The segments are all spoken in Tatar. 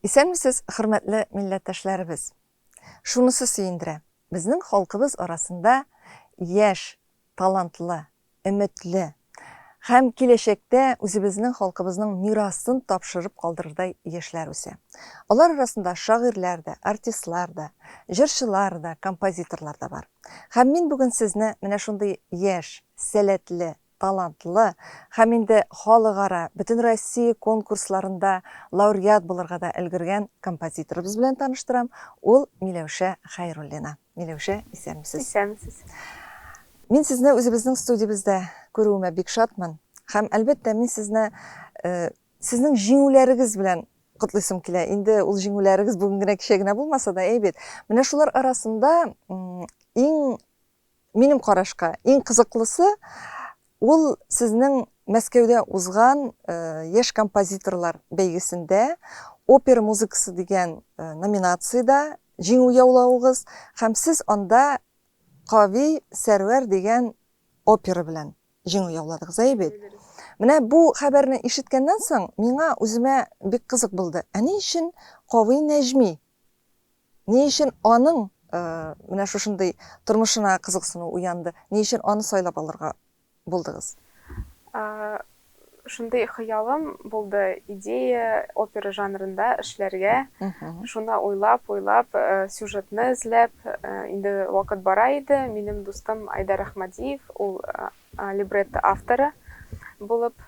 Исәнмесез, хөрмәтле милләттәшләребез! Шунысы сөендерә, безнең халкыбыз арасында яшь, талантлы, өметле һәм киләчәктә үзебезнең халкыбызның мирасын тапшырып калдырырдай яшьләр үсә. Алар арасында шагыйрьләр дә, артистлар да, җырчылар да, композиторлар да бар. Һәм мин бүген сезне менә шундый яшь, сәләтле, талантлы һәм инде халыкара, бөтенроссия конкурсларында лауреат булырга да өлгергән композиторыбыз белән таныштырам. Ул Миләүшә Хәйруллина. Миләүшә, исәнмесез. Исәнмесез. Мин сезне үзебезнең студиябездә күрүемә бик шатмын. Һәм, әлбәттә, мин сезне э, сезнең җиңүләрегез белән котлыйсым килә. Инде ул җиңүләрегез бүген генә, кичә генә булмаса да, әйбәт. Менә шулар арасында иң минем карашка, иң кызыклысы ул сезнең Мәскәүдә узган э, яшь композиторлар бәйгесендә опера музыкасы дигән э, номинациядә җиңү яулавыгыз һәм сез анда Кави Сәрвәр дигән опера белән җиңү яуладыгыз, әйе бит? Менә бу хәбәрне ишеткәннән соң, миңа үземә бик кызык булды. Ә ни өчен Кави Нәҗми? Ни өчен аның менә шушындый тормышына кызыксыну уянды? Ни өчен аны сайлап алырга булдыгыз? Шундый хыялым булды, идея опера жанрында эшләргә. Шуны уйлап, уйлап, сюжетны эзләп, инде вакыт бара иде. Минем дустым Айдар Әхмәдиев, ул либретто авторы булып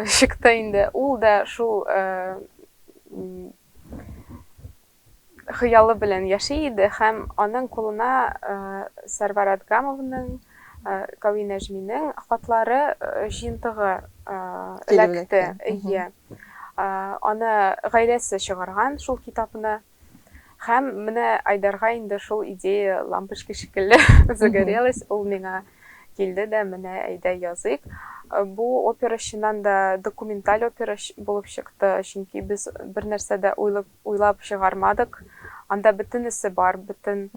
чыкты инде. Ул да шул хыялы белән яши иде һәм аның кулына Сәрвәр Әдгамовның, Кави Нәҗминең хатлары җыентыгы эләкте. Әйе. Аны гаиләсе чыгарган шул китапны. Һәм менә Айдарга инде шул идея лампочка шикелле загорелась, ул миңа килде дә, менә әйдә языйк. Бу опера чыннан да документаль опера булып чыкты, чөнки без бер нәрсә дә уйлап уйлап чыгармадык. Анда бөтенесе бар, бөтен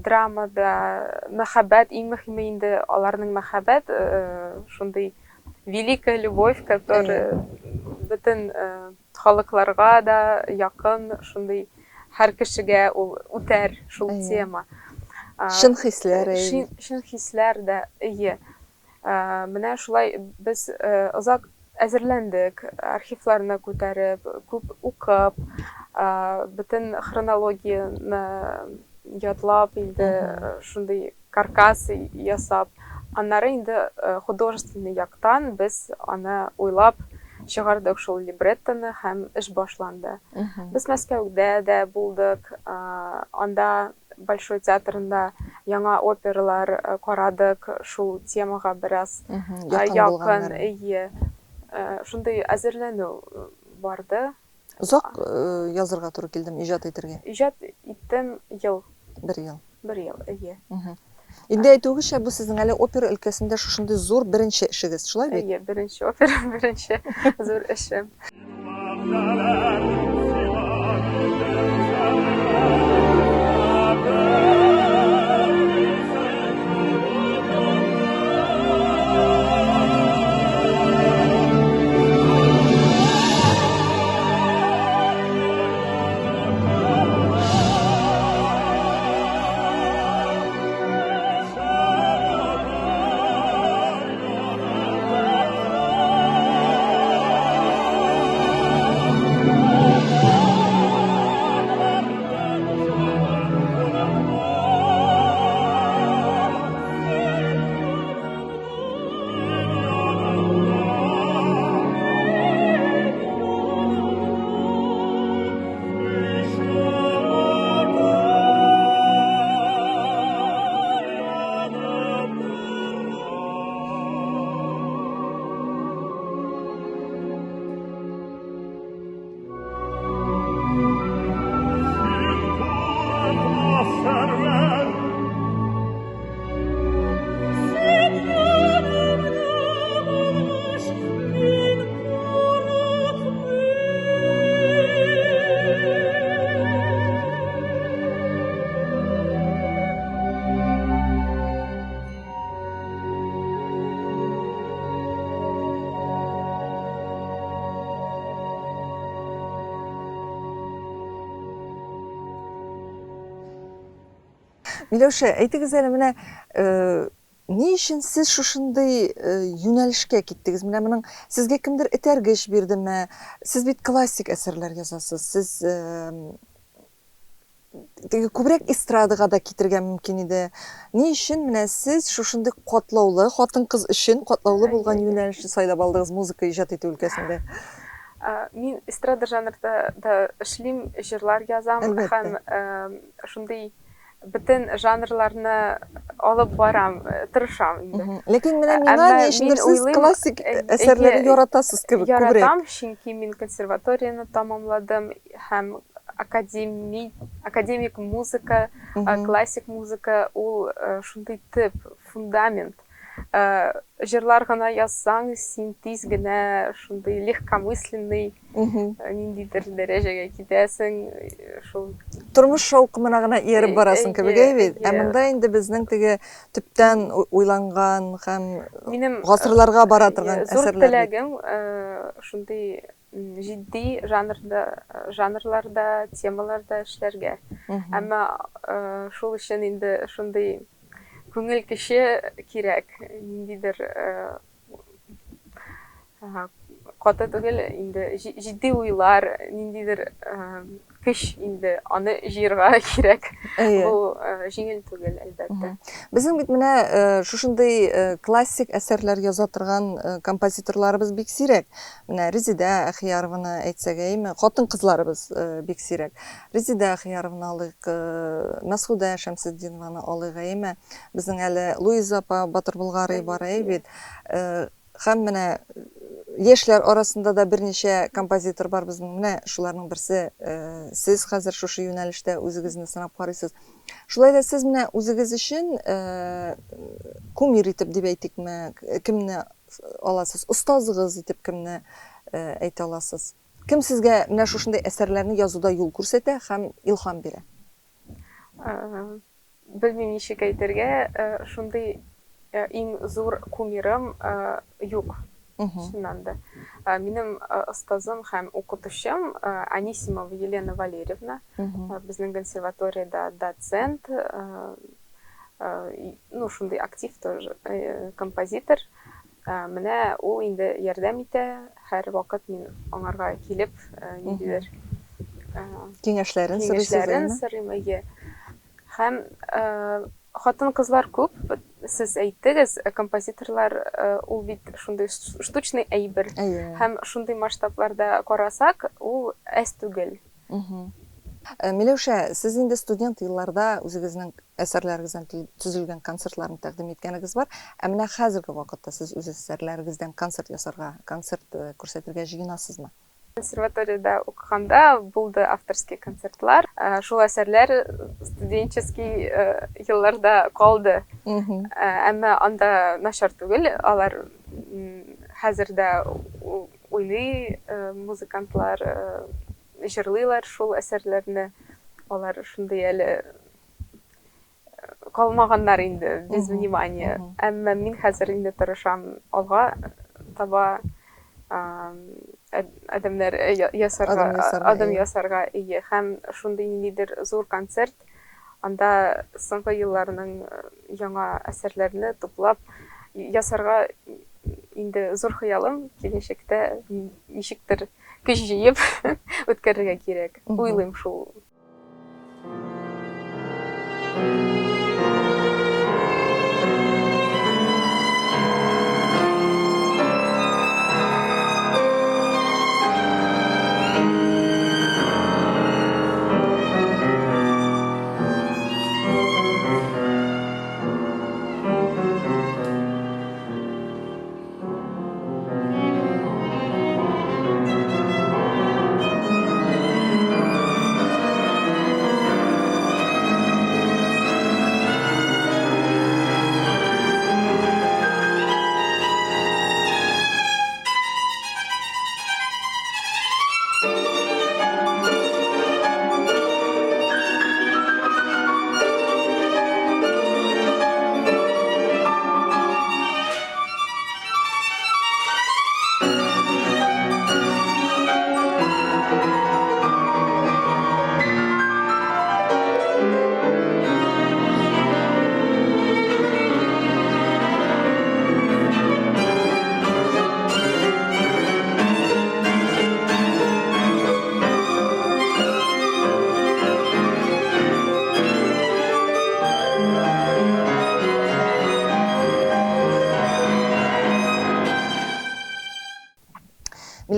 драма да, мәхәббәт, иң мөһиме инде аларның мәхәббәт, шундый великая любовь, которая бөтен халыкларга да якын, шундый һәр кешегә ул үтәр шул тема. Чын хисләр. Чын хисләр дә, әйе. Менә шулай без озак әзерләндек, архивларны күтәреп, күп укып, бөтен хронологияне ятлап, инде шундый каркас ясап, аннары инде художественный яктан без аны уйлап чыгардык шул либреттоны һәм эш башланды. Без Мәскәүдә дә булдык, анда Большой театрында яңа опералар карадык, шул темага бераз якын, әйе. Шундый әзерләнү барды. Озак язырга туры килдеме, иҗат итәргә? Иҗат иттем ел. Бер ел. Бер ел, әйе. Инде әйтүегезчә, бу сезнең әле опера өлкәсендә шушындый зур беренче эшегез, шулай бит? Әйе, беренче опера, беренче зур эшем. Миләүшә, әйтегез әле менә, ни өчен сез шушындый юнәлешкә киттегез? Менә моның сезгә кемдер этәргеч бирдеме? Сез бит классик әсәрләр язасыз. Сез теге күбрәк эстрадага да китергә мөмкин иде. Ни өчен менә сез шушындый катлаулы, хатын-кыз өчен катлаулы булган юнәлешне сайлап алдыгыз музыка иҗат итү өлкәсендә? Мин эстрада жанрда да эшлим, җырлар язам һәм шундый бөтен жанрларны алып барам, тырышам инде. Ләкин менә миңа ни өчендер сез классик әсәрләрне яратасыз кебек күбрәк. Яратам, чөнки мин консерваторияне тамамладым һәм академи, академик музыка, классик музыка ул шундый төп, фундамент. Җырлар гына язсаң, син тиз генә шундый легкомысленный ниндидер дәрәҗәгә китәсең, шул. Тормыш шаукымына гына ияреп барасың кебек, әй бит. Ә монда инде безнең теге төптән уйланган һәм Минем гасырларга бара торган зур әсәрләр бит. теләгем шундый җитди жанрда, жанрларда, темаларда эшләргә. Әмма шул өчен инде шундый күңел көче кирәк, ниндидер каты түгел, инде җитди уйлар, ниндидер көч инде аны җыерга кирәк. Бу җиңел түгел, әлбәттә. Безнең бит менә шушындый классик әсәрләр яза торган композиторларыбыз бик сирәк. Менә Резидә Әхиярованы әйтсәк, әйеме? Хатын-кызларыбыз бик сирәк. Резидә Әхиярованы алыйк, Мәсгудә Шәмсетдинованы алыйк, әйеме? Безнең әле Луиза апа Батыр Болгари бар, әйе бит? Һәм менә яшьләр арасында да берничә композитор бар безнең. Менә шуларның берсе сез хәзер шушы юнәлештә үзегезне сынап карыйсыз. Шулай да сез менә үзегез өчен кумир итеп дип әйтикме, кемне аласыз? Остазыгыз итеп кемне әйтә аласыз? Кем сезгә менә шушындый әсәрләрне язуда юл күрсәтә һәм илһам бирә? Белмим ничек әйтергә, шундый иң зур кумирым юк. Чыннан да. Минем остазым һәм укытучым Анисимова Елена Валерьевна, безнең консерваториядә доцент, ну, шундый актив тоже композитор. Менә ул инде ярдәм итә, һәрвакыт мин аңарга килеп, ниндидер киңәшләрен сорыйсыз, киңәшләрен сорыйм, әйе. Һәм хатын-кызлар күп, сез әйттегез, композиторлар ул бит шундый штучный әйбер. Һәм шундый масштабларда карасак, ул әз түгел. Миләүшә, сез инде студент елларда үзегезнең әсәрләрегездән төзелгән концертларны тәкъдим иткәнегез бар. Ә менә хәзерге вакытта сез үз әсәрләрегездән концерт ясарга, концерт күрсәтергә җыенасызмы? Консерваториядә укыганда булды авторский концертлар. Шул әсәрләр студенческий елларда калды. Әмма анда начар түгел, алар хәзер дә уйный музыкантлар, җырлыйлар шул әсәрләрне. Алар шундый әле калмаганнар инде без внимания. Әмма мин хәзер инде тырышам алга таба адымнар ясарга, адым ясарга, ие. Һәм шундый ниндидер зур концерт, анда соңгы елларның яңа әсәрләрне туплап ясарга инде зур хыялым, киләчәктә ничектер көч җыеп үткәрергә кирәк. Уйлыйм шул.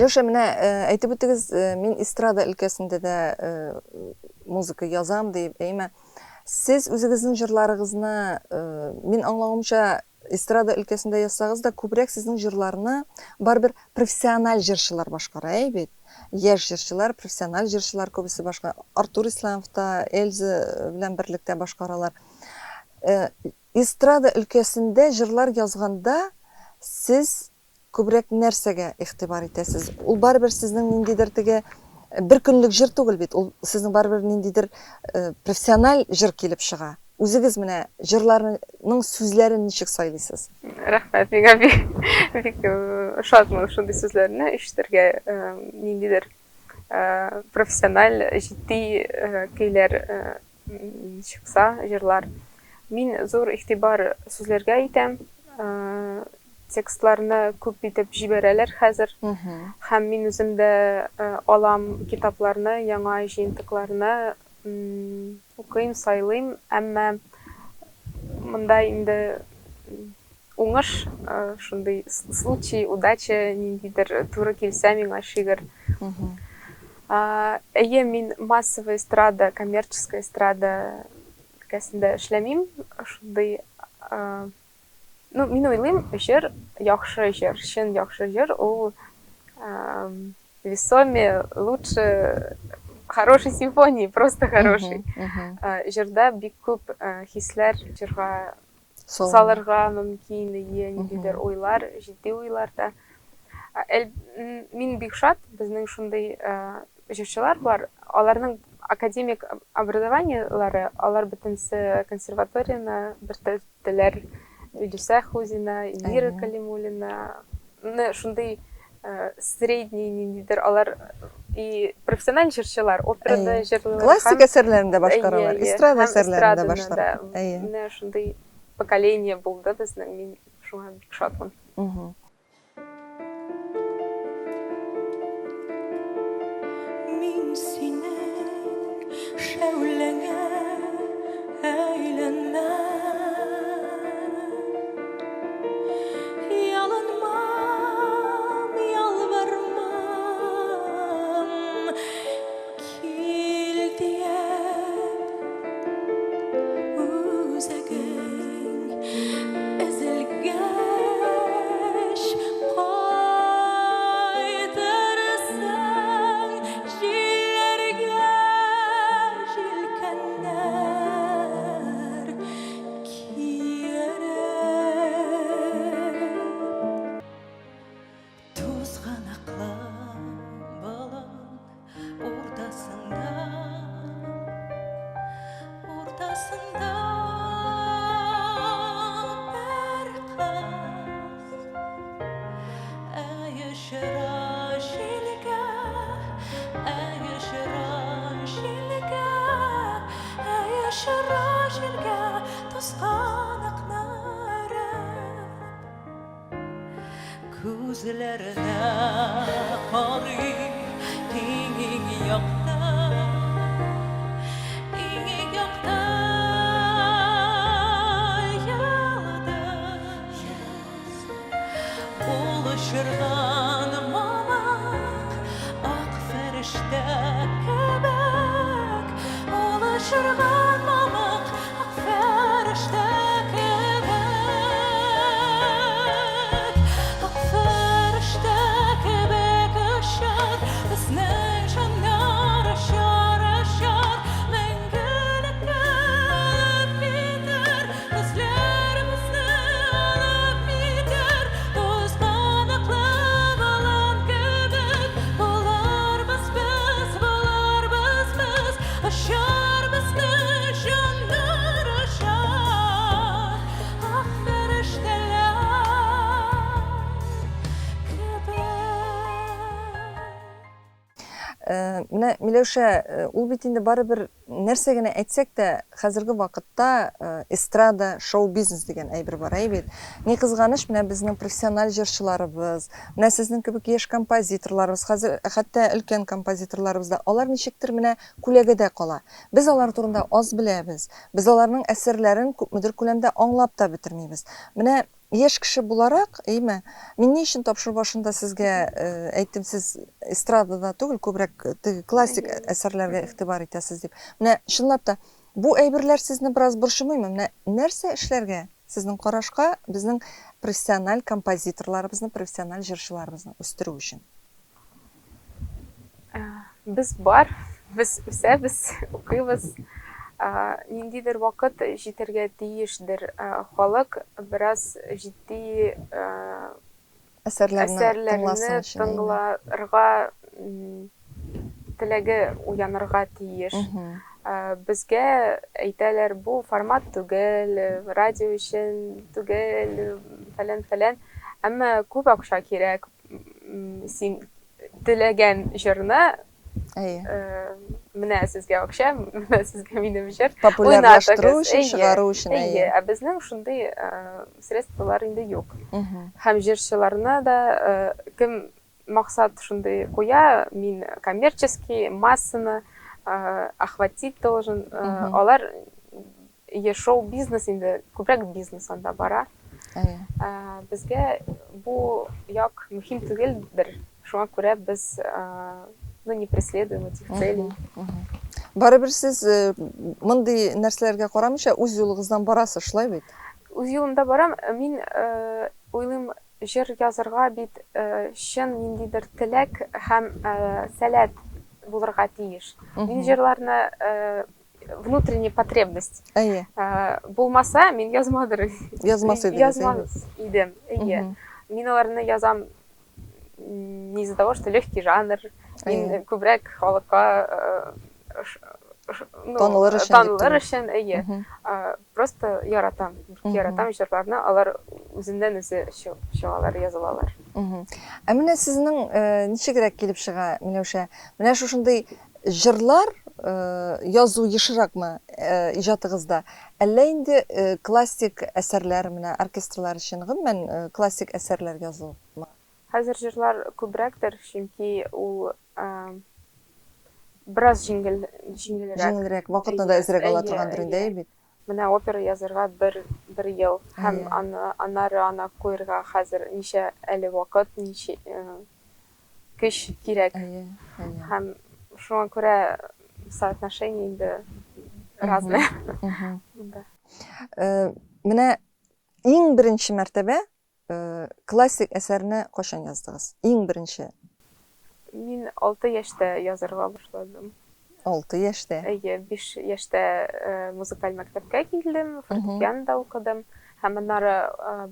Миләүшә, менә әйтеп үтегез, мин эстрада өлкәсендә дә музыка язам дип, әйме? Сез үзегезнең җырларыгызны, мин аңлавымча, эстрада өлкәсендә язсагыз да, күбрәк сезнең җырларны барыбер профессиональ җырчылар башкара, әй бит? Яшь җырчылар, профессиональ җырчылар күбесе башкара. Артур Исламов та, Эльза белән берлектә башкаралар. Эстрада өлкәсендә җырлар язганда сез күбрәк нәрсәгә игътибар итәсез? Ул барыбер сезнең ниндидер теге бер көнлек җыр түгел бит, ул сезнең барыбер ниндидер профессиональ җыр килеп чыга. Үзегез менә җырларның сүзләрен ничек сайлыйсыз? Рәхмәт, миңа бик, бик шатмын шундый сүзләрне ишетергә, ниндидер профессиональ, җитди көйләр чыкса, җырлар. Мин зур игътибар сүзләргә итәм. Текстларны күп итеп җибәрәләр хәзер. Һәм мин үзем дә алам китапларны, яңа җыентыкларны укыйм, сайлыйм. Әмма монда инде Уңыш, шундый случай, удача ниндидер туры килсә миңа шигырь. Әйе, мин массовый эстрада, коммерческая эстрада өлкәсендә эшләмим. Шундый, ну, мин уйлыйм, җыр, яхшы җыр, чын яхшы җыр ул весомее, лучше хорошей симфонии, просто хороший. Җырда бик күп хисләр, җырга салырга мөмкин, ие, ниндидер уйлар, җитди уйлар да. Мин бик шат, безнең шундый җырчылар бар. Аларның академик образованиелары, алар бөтенесе консерваторияне бетерделәр. Илүсә Хузина, Эльмира Калимуллина. Менә шундый средний ниндидер алар и профессиональ җырчылар, операда җырлыйлар. Классик әсәрләрен дә башкаралар, эстрада әсәрләрен дә башкаралар. Менә шундый поколение булды безнең, мин шуңа бик шатмын. Мин синең шәүләңә әйләнмәм. Ялынмам, ялвармам, кил диеп, үзәгең өзелгәч, кайтырсың җилләргә җилкәннәр. Тузганаклы болын уртасында, уртасында бер кыз. Әй очыра җилгә, әй очыра җилгә, әй очыра җилгә тузганакны өреп. Күзләренә карыйм, иң-иң якты, иң-иң якты йолдыз. Ул очырган мамык ак фәрештә кебек, Ул очырган мамык ак фәрештә кебек, Ак фәрештә кебек очар безнең җаннар, очар, очар, Мәңгелеккә алып китәр. Күзләребезне алып китәр, Тузганаклы болан кебек булырбыз без, булырбыз без, Очар безнең җаннар, очар, Ак фәрештәләр кебек. Менә, Миләүшә, ул бит инде барыбер нәрсә генә әйтсәк тә, хәзерге вакытта эстрада, шоу-бизнес дигән әйбер бар, әй бит. Ни кызганыч, менә безнең профессиональ җырчыларыбыз, менә сезнең кебек яшь композиторларыбыз, хәзер хәтта өлкән композиторларыбыз да, алар ничектер менә күләгәдә кала. Без алар турында аз беләбез, без аларның әсәрләрен күпмедер күләмдә аңлап та бетермибез. Менә яшь кеше буларак, әйме, мин ни өчен тапшыру башында сезгә әйттем, сез эстрадада түгел, күбрәк теге классик әсәрләргә игътибар итәсез дип. Менә чынлап та бу әйберләр сезне бераз борчымыймы? Менә нәрсә эшләргә сезнең карашка безнең профессиональ композиторларыбызны, профессиональ җырчыларыбызны үстерү өчен? Без бар, без үсәбез, укыйбыз. Ниндидер вакыт җитәргә тиешдер. Халык бераз җитди әсәрләрне тыңларга теләге уянырга тиеш. Безгә әйтәләр, бу формат түгел, радио өчен түгел, фәлән-фәлән. Әмма күп акча кирәк. Син теләгән җырны менә сезгә акча, менә сезгә минем җыр. Популярлаштыру өчен, чыгару өчен, әйе. Ә безнең шундый средстволар инде юк. Һәм җырчыларны да кем максат шундый куя, мин коммерческий массаны охватить должен, алар Е шоу-бизнес инде, күбрәк бизнес анда бара. Әйе. Безгә бу як мөһим түгелдер. Шуңа күрә без, ну, не преследуем этих целей. Барыбер сез мондый нәрсәләргә карамыйча үз юлыгыздан барасыз, шулай бит? Үз юлымда барам. Мин уйлыйм, җыр язырга бит чын ниндидер теләк һәм сәләт булырга тиеш. Мин җырларны внутренняя потребность. Әйе. Булмаса, мин язмадыр. Язмас идегез. Язмас идем. Әйе. Мин аларны язам не из-за того, что легкий жанр. Мин күбрәк халыкка ну, танылыр өчен, танылыр өчен, әйе. Просто яратам. Яратам җырларны, алар үзеннән үзе чыгалар, язылалар. Ә менә сезнең ничегрәк килеп чыга, Миләүшә? Менә шушындый Җырлар язу ешракмы иҗатыгызда, әллә инде классик әсәрләр, менә оркестрлар өчен, гомумән, классик әсәрләр язумы? Хәзер җырлар күбрәктер, чөнки ул бераз җиңел, җиңелрәк. Җиңелрәк, вакытны да әзрәк ала торгандыр инде, әйе бит? Менә опера язырга бер, бер ел һәм аны аннары аны куерга хәзер ничә әле вакыт, ничә көч кирәк. Әйе, әйе. Һәм шуңа күрә соотношение инде разное. Монда. Э, менә иң беренче мәртәбә э, классик әсәрне кайчан яздыгыз? Иң беренче. Мин 6 яшьтә язырга башладым. 6 яшьтә? Әйе, 5 яшьтә музыкаль мәктәпкә килдем, фортепианода укыдым. Һәм аннары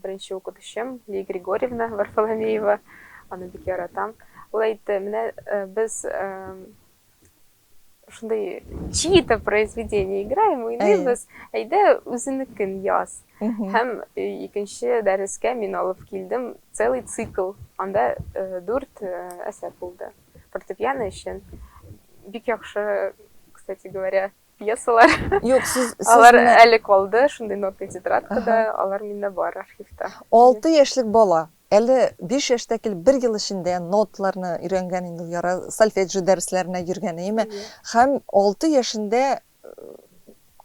беренче укытучым Лия Григорьевна Варфоломеева, аны бик яратам. Ул әйтте, менә без шундый чьи-то произведение играем, уйныйбыз, әйдә үзенекен яз. Һәм икенче дәрескә мин алып килдем целый цикл, анда дүрт әсәр булды. Фортепиано өчен бик яхшы, кстати говоря, пьесалар. Юк, сез, сез Алар менә әле калды, шундый нотный тетрадкада, алар миндә бар архивта. 6 яшьлек бала, әле 5 яшьтә килеп, бер ел эчендә ноталарны өйрәнгән инде ул, яра, сольфеджио дәресләренә йөргән, әйеме? Һәм 6 яшендә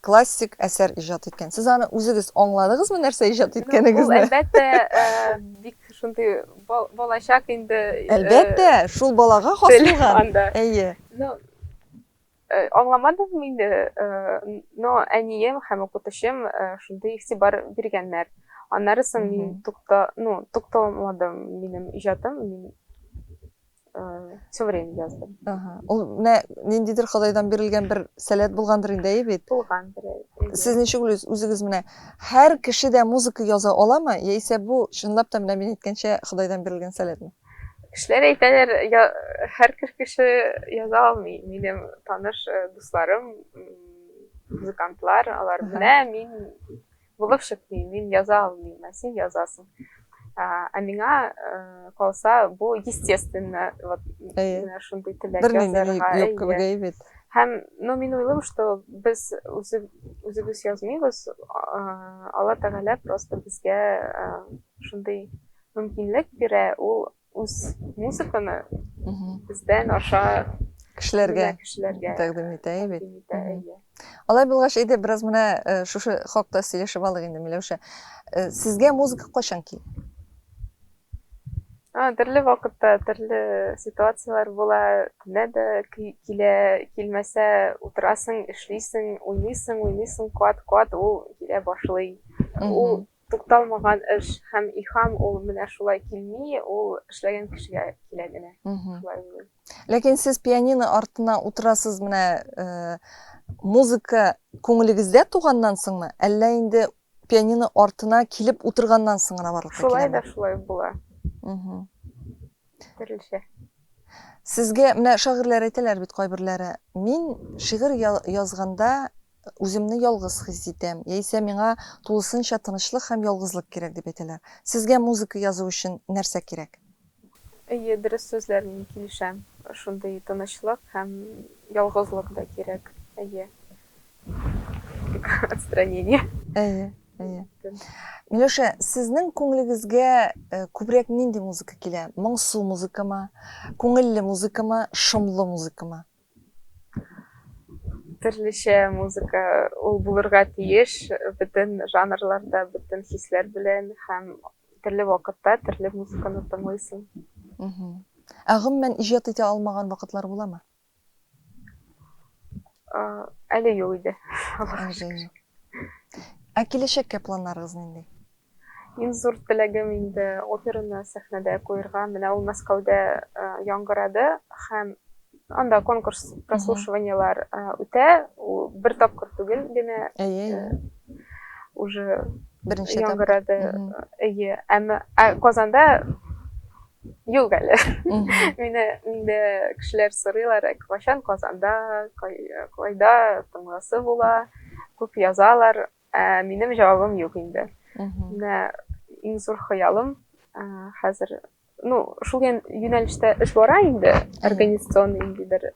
классик әсәр иҗат иткән. Сез аны үзегез аңладыгызмы, нәрсә иҗат иткәнегезне? Ул, әлбәттә, бик шундый балачак инде. Әлбәттә, шул балага хас булган. Әйе. Ну, аңламадым инде, но әнием һәм укытучым шундый игътибар биргәннәр. Аннары соң мин тукта, ну, тукталмадым минем иҗатым, мин все время яздым. Ага. Ул менә ниндидер Ходайдан бирелгән бер сәләт булгандыр инде, әйе бит? Булгандыр. Сез ничек уйлыйсыз, үзегез менә һәр кеше дә музыка яза аламы, яисә бу чынлап та менә мин әйткәнчә Ходайдан бирелгән сәләтме? Кешеләр әйтәләр, һәр кеше яза алмый. Минем таныш дусларым, музыкантлар, алар менә мин Булып чыкмый, мин яза алмыйм, ә син язасың. Ә миңа калса, бу естественно, вот менә шундый теләк язарга. Юк кебек әйбәт. Һәм, ну, мин уйлыйм, что без үзебез язмыйбыз, Алла Тәгалә просто безгә шундый мөмкинлек бирә, ул үз музыканы бездән аша кешеләргә тәкъдим итә, әйбәт. Алай булгач, әйдә бераз менә э, шушы хакта сөйләшеп алыйк инде, Миләүшә. Э, сезгә музыка кайчан килде? А, төрле вакытта төрле ситуацияләр була. Төнлә дә килә, килмәсә утырасың, эшлисең, уйныйсың, уйныйсың, кат-кат ул килә башлый. Ул тукталмаган эш һәм илһам ул менә шулай килми, ул эшләгән кешегә килә генә. Шулай уйлыйм. Ләкин сез пианино артына утырасыз менә э, музыка күңелегездә туганнан соңмы, әллә инде пианино артына килеп утырганнан соң гына барлыкка Шулай да шулай була. Төрлечә. Сезгә менә шагыйрьләр әйтәләр бит кайберләре, мин шигырь язганда үземне ялгыз хис итәм, яисә миңа тулысынча тынычлык һәм ялгызлык кирәк дип әйтәләр. Сезгә музыка язу өчен нәрсә кирәк? Әйе, дөрес сүзләр, мин килешәм. Шундый тынычлык һәм ялгызлык да кирәк. Әйе. Отстранение. Әйе, әйе. Миләүшә, сезнең күңелегезгә э, күбрәк нинди музыка килә? Моңсу музыкамы, күңелле музыкамы, шомлы музыкамы? Төрлечә музыка ул булырга тиеш, бөтен жанрларда, бөтен хисләр белән һәм төрле вакытта төрле музыканы тыңлыйсың. Ә гомумән иҗат итә алмаган вакытлар буламы? Әле юк иде. Әле юк. Ә киләчәккә планнарыгыз нинди? Иң зур теләгем инде операны сәхнәдә куерга. Менә ул Мәскәүдә яңгырады һәм анда конкурс прослушиваниелар үтә. Ул бер тапкыр түгел генә. Әйе, әйе. Уже беренче яңгырады. Әйе, әмма Казанда юк әле. Мине инде кешеләр сорыйлар, ә кайчан Казанда, кайда тыңласы була, күп язалар. Ә минем җавабым юк инде. Менә иң зур хыялым хәзер, ну, шул юнәлештә эш бара инде, организационный ниндидер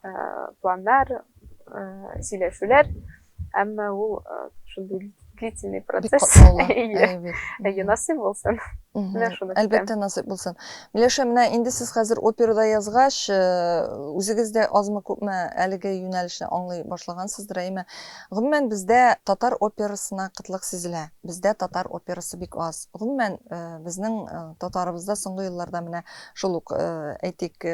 планнар, сөйләшүләр, әмма ул шундый длительный процесс. Әйе, әйе, насыйп булсын. Менә шуны көтәм. Әлбәттә, насыйп булсын. Миләүшә, менә инде сез хәзер операда язгач, үзегез дә азмы-күпме әлеге юнәлешне аңлый башлагансыздыр, әйеме? Гомумән, бездә татар операсына кытлык сизелә. Бездә татар операсы бик аз. Гомумән, безнең татарыбызда соңгы елларда менә шул ук, әйтик,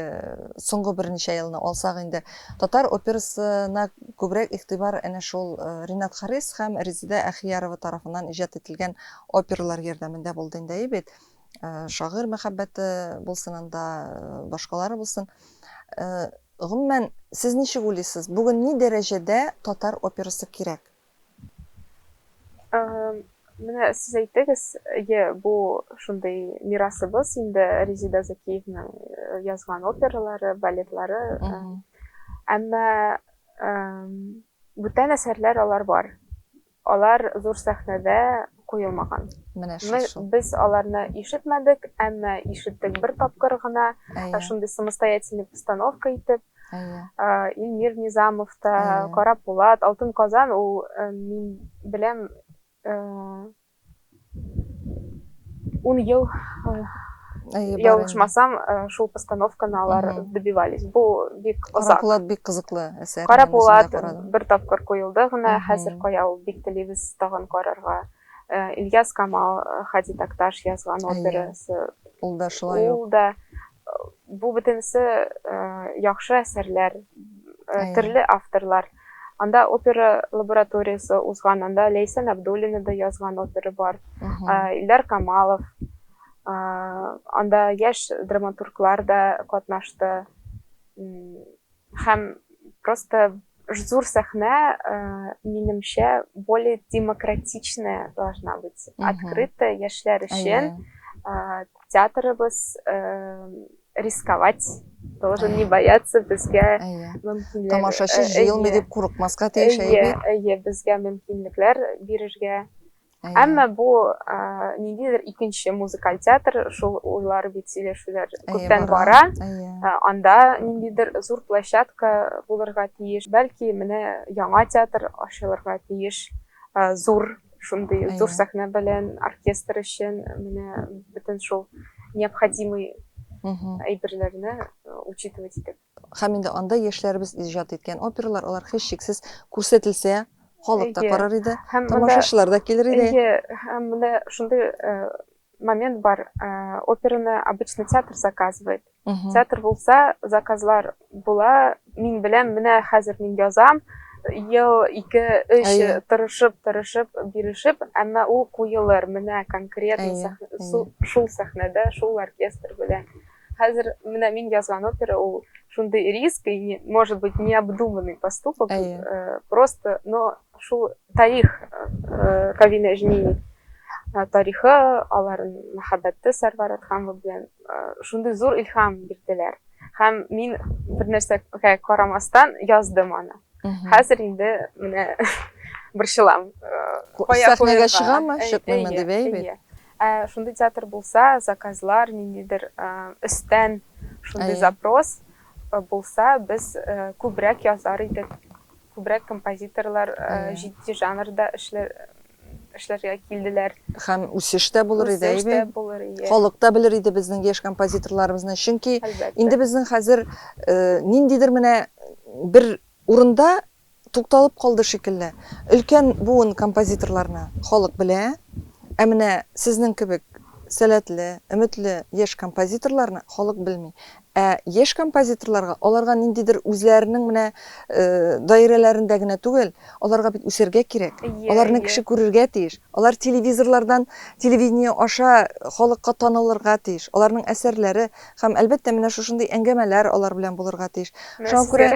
соңгы берничә елны алсак инде, татар операсына күбрәк игътибар әнә шул Ренат Харис һәм Резеда Әхиярова тарафыннан иҗат ителгән опералар ярдәмендә булды инде, әйе бит? Шагыйрь мәхәббәте булсын анда, башкалары булсын. Гомумән, сез ничек уйлыйсыз, бүген ни дәрәҗәдә татар операсы кирәк? Менә сез әйттегез, әйе, бу шундый мирасыбыз инде, Резеда Зәкиевның язган опералары, балетлары. Әмма бүтән әсәрләр алар бар. Алар зур сәхнәдә куелмаган. Менә шул шул. Без аларны ишетмәдек, әмма ишеттек бер тапкыр гына, шундый самостоятельный постановка итеп. Илмир Низамов та, Кара Пулат, Алтын Казан, ул мин беләм, 10 ел ялгышмасам, шул постановканы алар добивались. Бу бик озак. Кара Пулат бик кызыклы әсәр. Кара Пулат бер тапкыр куелды гына, хәзер кая ул, бик телибез тагын карарга. Ильяс Камал, Һади Такташ язган операсы. Ул да шулай ук. Ул да бу бөтенесе яхшы әсәрләр, төрле авторлар. Анда опера лабораториясе узган, анда Ләйсән Абдуллина да язган опера бар. Илдар Камалов, анда яшь драматурглар да катнашты. Һәм просто зур сәхнә, минемчә, более демократичная должна быть, открытая яшьләр өчен. Театрыбыз рисковать должен, не бояться, безгә мөмкинлек. Тамашачы җыелмый дип курыкмаска тиеш, әйе бит? Әйе, безгә мөмкинлекләр бирергә. Әмма бу ниндидер икенче музыкаль театр, шул уйлар бит, сөйләшүләр күптән бара. Анда ниндидер зур площадка булырга тиеш. Бәлки, менә яңа театр ачылырга тиеш, зур шундый зур сәхнә белән оркестр өчен менә бөтен шул необходимый әйберләрне учитывать итеп. Һәм инде анда яшьләребез иҗат иткән опералар, алар һичшиксез күрсәтелсә, Халык та карар иде, тамашачылар да килер иде. Әйе, һәм менә шундый э, момент бар. Э, операны обычно театр заказывает. Театр булса, заказлар була. Мин беләм, менә хәзер мин язам. Ел, ике, өч тырышып, тырышып, бирешеп, әмма ул куелыр. Менә конкретно шул сәхнәдә, шул оркестр белән. Хәзер менә мин язган опера ул шундый риск и, может быть, необдуманный поступок, э, просто, но шул тарих э, Кави Нәҗми э, тарихы, аларның мәхәббәте Сәрвәр Әдһәмова белән шундый зур илһам бирделәр. Һәм мин бер нәрсәгә карамастан яздым аны. Хәзер инде менә борчылам. Сәхнәгә чыгамы, чыкмыймы дип, әйе бит. Ә шундый театр булса, заказлар, ниндидер өстән шундый запрос булса, без күбрәк язар идек. Күбрәк композиторлар җитди жанрда эшләргә килделәр. Һәм үсеш тә булыр иде, Үсеш тә булыр иде. Халык та белер иде безнең яшь композиторларыбызны. Чөнки инде безнең хәзер ниндидер менә бер урында тукталып калды шикелле. Өлкән буын композиторларны халык белә, ә менә сезнең кебек сәләтле, өметле яшь композиторларны халык белми. Ә яшь композиторларга, аларга ниндидер үзләренең менә даирәләрендә генә түгел, аларга бит үсәргә кирәк. Аларны кеше күрергә тиеш. Алар телевизорлардан, телевидение аша халыкка танылырга тиеш. Аларның әсәрләре һәм, әлбәттә, менә шушындый әңгәмәләр алар белән булырга тиеш. Шуңа күрә,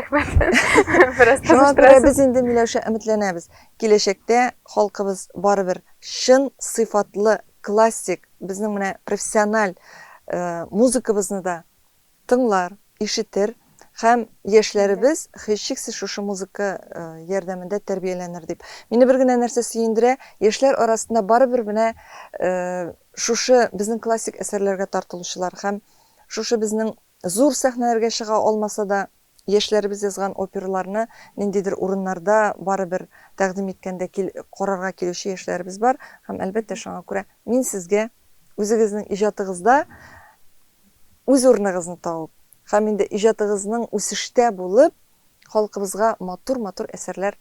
шуңа күрә без инде, Миләүшә, өметләнәбез. Киләчәктә халкыбыз барыбер чын сыйфатлы классик, безнең менә профессиональ музыкабызны да тыңлар, ишетер һәм яшьләребез һичшиксез шушы музыка ярдәмендә тәрбияләнер дип. Мине бер генә нәрсә сөендерә, яшьләр арасында барыбер менә шушы безнең классик әсәрләргә тартылучылар һәм шушы безнең зур сәхнәләргә чыга алмаса да, яшьләребез язган операларны ниндидер урыннарда барыбер тәкъдим иткәндә кил, карарга килүче яшьләребез бар һәм, әлбәттә, шуңа күрә мин сезгә үзегезнең иҗатыгызда үз урыныгызны табып һәм инде иҗатыгызның үсештә булып, халкыбызга матур-матур әсәрләр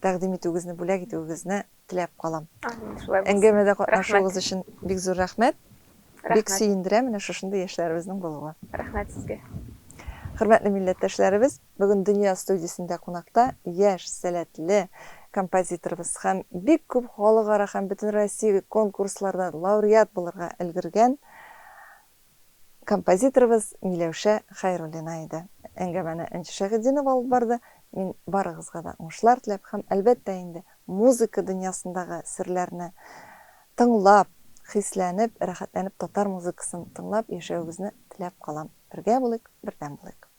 тәкъдим итүегезне, бүләк итүегезне теләп калам. Амин, шулай булсын. Әңгәмәдә катнашуыгыз өчен бик зур рәхмәт. Бик сөендерә менә шушындый яшьләребезнең булуы. Рәхмәт сезгә. Хөрмәтле милләттәшләребез, бүген Дөнья студиясендә кунакта яшь, сәләтле композиторыбыз һәм бик күп халыкара һәм бөтенроссия конкурсларда лауреат булырга өлгергән Композиторыбыз Миләүшә Хәйруллина иде. Әңгәмәне Энҗе Шәйхетдинова алып барды. Мин барыгызга да уңышлар теләп һәм, әлбәттә инде, музыка дөньясындагы серләрне тыңлап, хисләнеп, рәхәтләнеп татар музыкасын тыңлап яшәвегезне теләп калам. Бергә булыйк, бердәм булыйк!